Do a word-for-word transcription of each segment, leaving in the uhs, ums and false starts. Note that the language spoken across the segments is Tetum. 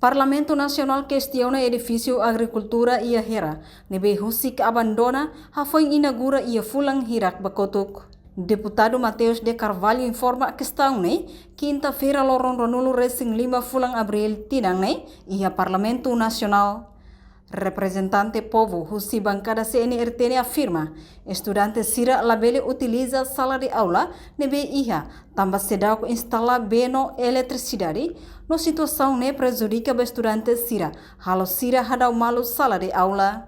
Parlamentu Nasionál kestiona edifísiu agrikultura iha Hera ne'ebé husik abandona, hafoin inaugura iha fulan hirak ba kotuk. Deputadu Mateus de Carvalho informa kestaun ne'e kinta-feira loron ruanulu-resin-lima fulan Abríl tinan ne'e iha Parlamentu Nasionál. Reprezentante povu husi bankada C N R T ne'e afirma, estudante sira labele utiliza sala de aula ne'ebé iha tanba seidauk instala bee no eletrisidade, no situasaun ne'e prejudika ba estudante sira, halo sira hadau malu sala de aula.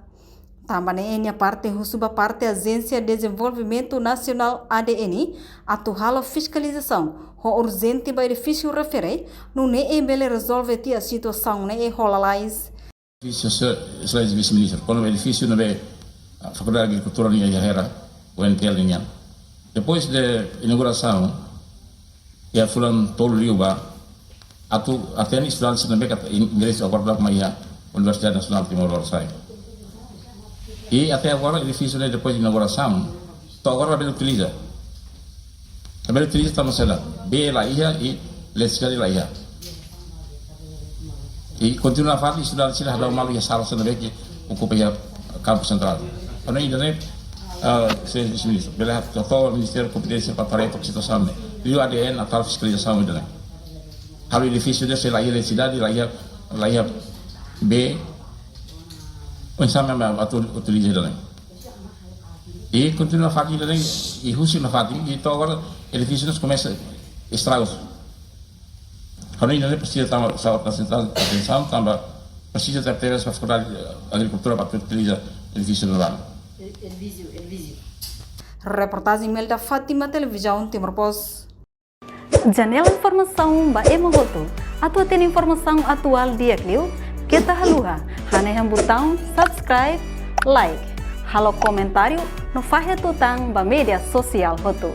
Tanba ne'e nia parte husu ba parte Ajénsia Dezenvolvimentu Nasionál, A D N, atu halo fiskalizasaun ho urjente ba edifísiu refere, nune'e bele rezolve tiha situasaun ne'e ho lalais. Edifísiu, Señór Exelénsia Vise-Ministru, kuandu edifísiu ne'ebé, ah, Fakuldade Agrikultura nian iha Hera, U N T L nian. Depois de inaugurasaun, iha fulan tolu liubá, atu atende estudante sira ne'ebé atu in-, ingresu agora ba iha Universidade Nasionál Timor Lorosa'e. I até agora, edifísiu ne'e depois de inaugurasaun, to'o agora labele utiliza. Labele utiliza tanba saida? Bee la iha i eletrisidade la iha. I kontinua nafatin estudante sira hadau malu iha sala sira ne'ebé okupa iha kampu sentrál. Ha'u hanoin ida-ne'e, ah, Señór Vise-Ministru, bele hato'o Ministériu kompetente para tau took situasaun ne'e. Liu A D N atu halo fiskalizasaun ida-ne'e. Halo edifísiu ne'e se la iha eletrisidade, la iha, la iha bee, oinsá mak atu utiliza ida-ne'e. I kontinua nafatin ida-ne'e, i husik nafatin, i to'o agora edifísiu ne'e komesa estragu. Ha'u hanoin ida-ne'e presiza tama, sa-, atensaun, atensaun, tanba presiza tebetebes ba Fakuldade Agrikultura para utiliza edifísiu ne'ebá. Reportajen Imelda Fátima, Televizaun Timor Post. Janela informasaun ba ema hotu. Atu hatene informasaun atuál di'ak liu, keta haluha hanehan butaun subscribe, like, halo komentáriu no fahe tutan ba média sosiál hotu.